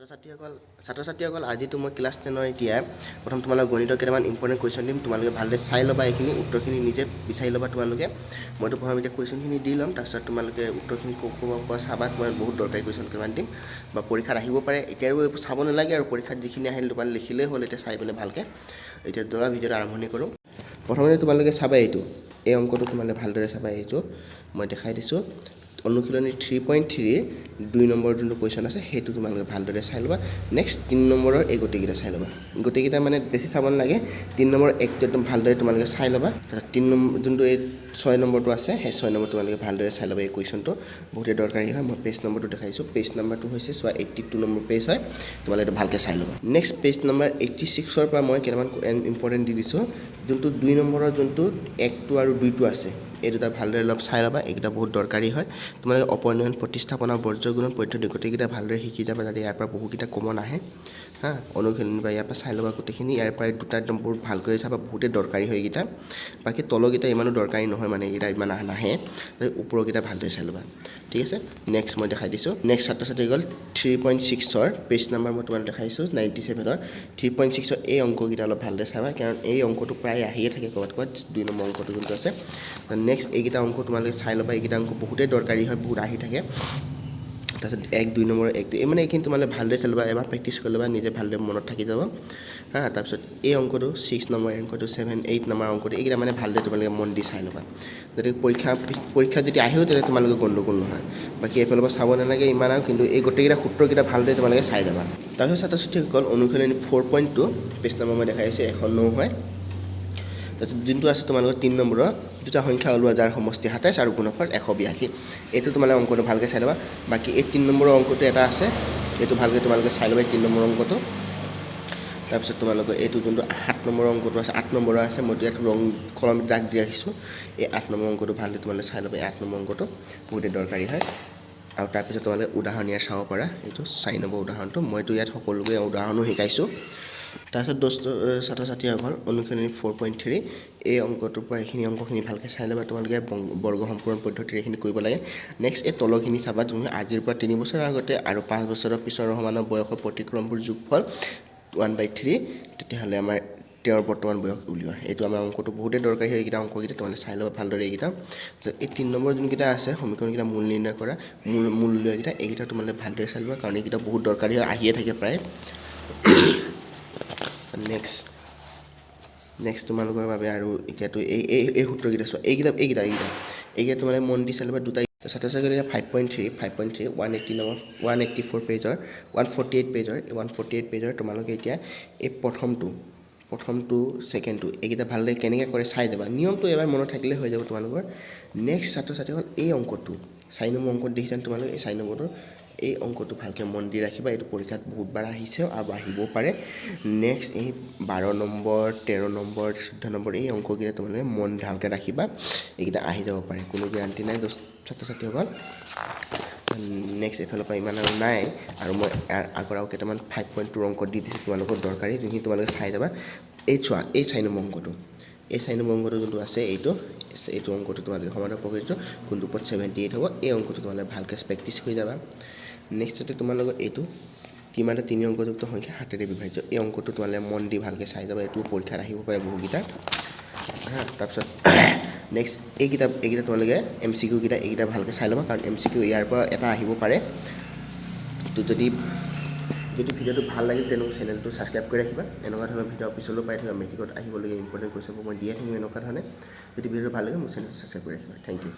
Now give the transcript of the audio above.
ছাত্ৰ ছাত্ৰীসকল, আজিতো মই ক্লাছ 10ৰ এতিয়া প্ৰথম তোমালোক গণিতৰ কেইটামান ইম্পৰ্টেণ্ট কুৱেশ্যন দিম। তোমালোকে ভালদৰে চাই ল'বা, এইখিনি উত্তৰখিনি নিজে বিচাৰি ল'বা তোমালোকে। মইতো প্ৰথম এতিয়া কুৱেশ্যনখিনি দি ল'ম, তাৰপিছত তোমালোকে উত্তৰখিনি ক'ব পৰা চাবা। তোমাৰ বহুত দৰকাৰী কুৱেশ্যন কেইটামান দিম বা পৰীক্ষাত আহিব পাৰে। এতিয়া আৰু এইবোৰ চাব নালাগে আৰু পৰীক্ষাত যিখিনি আহিল তোমালোকে লিখিলেই হ'ল। এতিয়া চাই পেলাই ভালকৈ এতিয়া ধৰা ভিডিঅ'টো আৰম্ভণি কৰোঁ। প্ৰথমতে তোমালোকে চাবা এইটো, এই অংকটো তোমালোকে ভালদৰে চাবা। এইটো মই দেখাই দিছোঁ, অনুশীলনী 3.3ৰ 2 নম্বৰ যোনটো কুৱেশ্যন আছে, সেইটো তোমালোকে ভালদৰে চাই ল'বা। নেক্সট 3 নম্বৰৰ এই গোটেইকেইটা চাই ল'বা। গোটেইকেইটা মানে বেছি চাব নালাগে, 3 নম্বৰ একটো একদম ভালদৰে তোমালোকে চাই ল'বা। তাৰপিছত 3 নম্বৰ যোনটো এই 6 নম্বৰটো আছে, সেই 6 নম্বৰ তোমালোকে ভালদৰে চাই ল'বা। এই কুৱেশ্যনটো বহুতেই দৰকাৰী হয়। মই পেজ নম্বৰটো দেখাইছোঁ। পেজ নম্বৰটো হৈছে চোৱা, 82 নম্বৰ পেজ হয়। তোমালোকে এইটো ভালকৈ চাই ল'বা। নেক্সট পেজ নম্বৰ 86ৰ পৰা মই কেইটামান ইম্পৰ্টেণ্ট দি দিছোঁ। যোনটো 2 নম্বৰৰ যোনটো একটো আৰু দুইটো আছে, এই দুটা ভালদৰে অলপ চাই ল'বা। এইকেইটা বহুত দৰকাৰী হয়। তোমালোকে অপনয়ন, প্ৰতিস্থাপন আৰু বৰ্জগুণন পদ্ধতি গোটেইকেইটা ভালদৰে শিকি যাবা, যাতে ইয়াৰ পৰা বহুকেইটা কমন আহে। হা, অনুশীলনী বা ইয়াৰ পৰা চাই ল'বা গোটেইখিনি। ইয়াৰ পৰা দুটা একদম বহুত ভালকৈ চাবা, বহুতেই দৰকাৰী হয় এইকেইটা। বাকী তলৰকেইটা ইমানো দৰকাৰী নহয়, মানে এইকেইটা ইমান নাহে। ওপৰকেইটা ভালদৰে চাই ল'বা, ঠিক আছে? নেক্সট মই দেখাই দিছোঁ। নেক্সট ছাত্ৰ ছাত্ৰীসকল, 3.6ৰ পেজ নাম্বাৰ মই তোমাক দেখাইছোঁ 97ৰ। 3.6ৰ এই অংককেইটা অলপ ভালদৰে চাবা, কাৰণ এই অংকটো প্ৰায় আহিয়ে থাকে ক'ৰবাত ক'ৰবাত, 2 নম্বৰ অংকটো যোনটো আছে। নেক্সট এইকেইটা অংক তোমালোকে চাই ল'বা। এইকেইটা অংক বহুতেই দৰকাৰী হয়, বহুত আহি থাকে। তাৰপিছত এক 2 নম্বৰ একটো, এই মানে এইখিনি তোমালোকে ভালদৰে চাই ল'বা, এবাৰ প্ৰেক্টিছ কৰি ল'বা, নিজে ভালদৰে মনত থাকি যাব। হা, তাৰপিছত এই অংকটো 6 নম্বৰ অংকটো, 7 8 নম্বৰ অংকটো, এইকেইটা মানে ভালদৰে তোমালোকে মন দি চাই ল'বা, যাতে পৰীক্ষাত যদি আহেও তেতিয়া তোমালোকে গণ্ডগোল নহয়। বাকী এইফালৰ পৰা চাব নালাগে ইমান আৰু, কিন্তু এই গোটেইকেইটা সূত্ৰকেইটা ভালদৰে তোমালোকে চাই যাবা। তাৰপিছত ছাত্ৰ ছাত্ৰীসকল, অনুশীলনী 4.2 পেজ নম্বৰ মই দেখাই আছোঁ, 109 হয়। তাৰপিছত যোনটো আছে তোমালোকৰ 3 নম্বৰৰ, দুটা সংখ্যা ওলোৱা যাৰ সমষ্টি 27 আৰু গুণফল 182। এইটো তোমালোকে অংকটো ভালকৈ চাই ল'বা। বাকী এই 3 নম্বৰৰ অংকটো এটা আছে, এইটো ভালকৈ তোমালোকে চাই ল'বা, এই 3 নম্বৰ অংকটো। তাৰপিছত তোমালোকৰ এইটো যোনটো 7 নম্বৰৰ অংকটো আছে, 8 নম্বৰৰ আছে, মইতো ইয়াত ৰং কলম দাগ দি ৰাখিছোঁ। এই 8 নম্বৰ অংকটো ভালকৈ তোমালোকে চাই ল'বা। এই 8 নম্বৰ অংকটো বহুতেই দৰকাৰী হয়। আৰু তাৰপিছত তোমালোকে উদাহৰণ ইয়াত চাব পাৰা, এইটো 4 নম্বৰ উদাহৰণটো। মইতো ইয়াত সকলোকে উদাহৰণো শিকাইছোঁ। তাৰপিছত দোস্ত ছাত্ৰ ছাত্ৰীসকল, অনুশীলনী 4.3 এই অংকটোৰ পৰা এইখিনি অংকখিনি ভালকৈ চাই ল'বা তোমালোকে। বৰ্গ সম্পূৰণ পদ্ধতিৰে এইখিনি কৰিব লাগে। নেক্সট এই তলৰখিনি চাবা তুমি। আজিৰ পৰা 3 বছৰৰ আগতে আৰু 5 বছৰৰ পিছৰ সমানৰ বয়সৰ প্ৰতিক্ৰমবোৰ যোগফল 1/3, তেতিয়াহ'লে আমাৰ তেওঁৰ বৰ্তমান বয়স উলিওৱা। এইটো আমাৰ অংকটো বহুতেই দৰকাৰী হয়। এইকেইটা অংককেইটা তোমালোকে চাই ল'বা ভালদৰে এইকেইটা। এই 3 নম্বৰ যোনকেইটা আছে, সমীকৰণকেইটা মূল নিৰ্ণয় কৰা, মূল মূল উলিওৱাকেইটা, এইকেইটা তোমালোকে ভালদৰে চাই ল'বা, কাৰণ এইকেইটা বহুত দৰকাৰী হয়, আহিয়ে থাকে প্ৰায়। নেক্সট তোমালোকৰ বাবে আৰু এতিয়াতো এই এই এই সূত্ৰকেইটা চোৱা, এইকেইটা এইকেইটা এইকেইটা এইকেইটা তোমালোকে মন দি চাই ল'বা দুটা। ছাত্ৰ ছাত্ৰীসকলে, 5.3, 5.3, 180 নম্বৰ, 184 পেজৰ, 148 পেজৰ, 148 পেজৰ তোমালোকে এতিয়া এই প্ৰথমটো, ছেকেণ্ডটো, এইকেইটা ভালদৰে কেনেকৈ কৰে চাই যাবা। নিয়মটো এবাৰ মনত থাকিলে হৈ যাব তোমালোকৰ। নেক্সট ছাত্ৰ ছাত্ৰীসকল, এই অংকটো 4 নম্বৰ অংকত দেখিছানে তোমালোকে? এই 4 নম্বৰটোৰ এই অংকটো ভালকৈ মন দি ৰাখিবা। এইটো পৰীক্ষাত বহুতবাৰ আহিছে আৰু আহিবও পাৰে। নেক্সট এই 12 নম্বৰ, 13 নম্বৰ, 14 নম্বৰ, এই অংককেইটা তোমালোকে মন ভালকৈ ৰাখিবা। এইকেইটা আহি যাব পাৰে, কোনো গেৰাণ্টি নাই দোস্ত ছাত্ৰ ছাত্ৰীসকল। নেক্সট এইফালৰ পৰা ইমান আৰু নাই আৰু। মই ইয়াৰ আগৰ আৰু কেইটামান 5.2ৰ অংক দি দিছোঁ তোমালোকৰ দৰকাৰী, যোনখিনি তোমালোকে চাই যাবা। এই চোৱা, এই 4 নম্বৰ অংকটো, এই 4 নম্বৰ অংকটো যোনটো আছে, এইটো অংকটো তোমালোকে সমাধান প্ৰকৃত কোনটো পদ 78 হ'ব, এই অংকটো তোমালোকে ভালকৈ প্ৰেক্টিছ কৰি যাবা। নেক্সটতে তোমালোকৰ এইটো কিমান এটা তিনি অংকযুক্ত সংখ্যা 7ৰে বিভাজ্য, এই অংকটো তোমালোকে মন দি ভালকৈ চাই যাবা। এইটো পৰীক্ষাত আহিব পাৰে বহুকেইটা। হা, তাৰপিছত নেক্সট এইকেইটা তোমালোকে এমচিকিউকেইটা, এইকেইটা ভালকৈ চাই ল'বা, কাৰণ এমচিকিউ ইয়াৰ পৰা এটা আহিব পাৰে। তো যদি যদি ভিডিঅ'টো ভাল লাগিল, তেনেকুৱা চেনেলটো ছাবস্ক্ৰাইব কৰি ৰাখিবা। এনেকুৱা ধৰণৰ ভিডিঅ' পিছলৈও পাই থাকিবা। মেট্ৰিকত আহিবলগীয়া ইম্পৰ্টেণ্ট কুৱেশ্যনবোৰ মই দিয়ে থাকিম এনেকুৱা ধৰণে। যদি ভিডিঅ'টো ভাল লাগে, মোৰ চেনেলটো ছাবস্ক্ৰাইব কৰি ৰাখিবা। Thank you.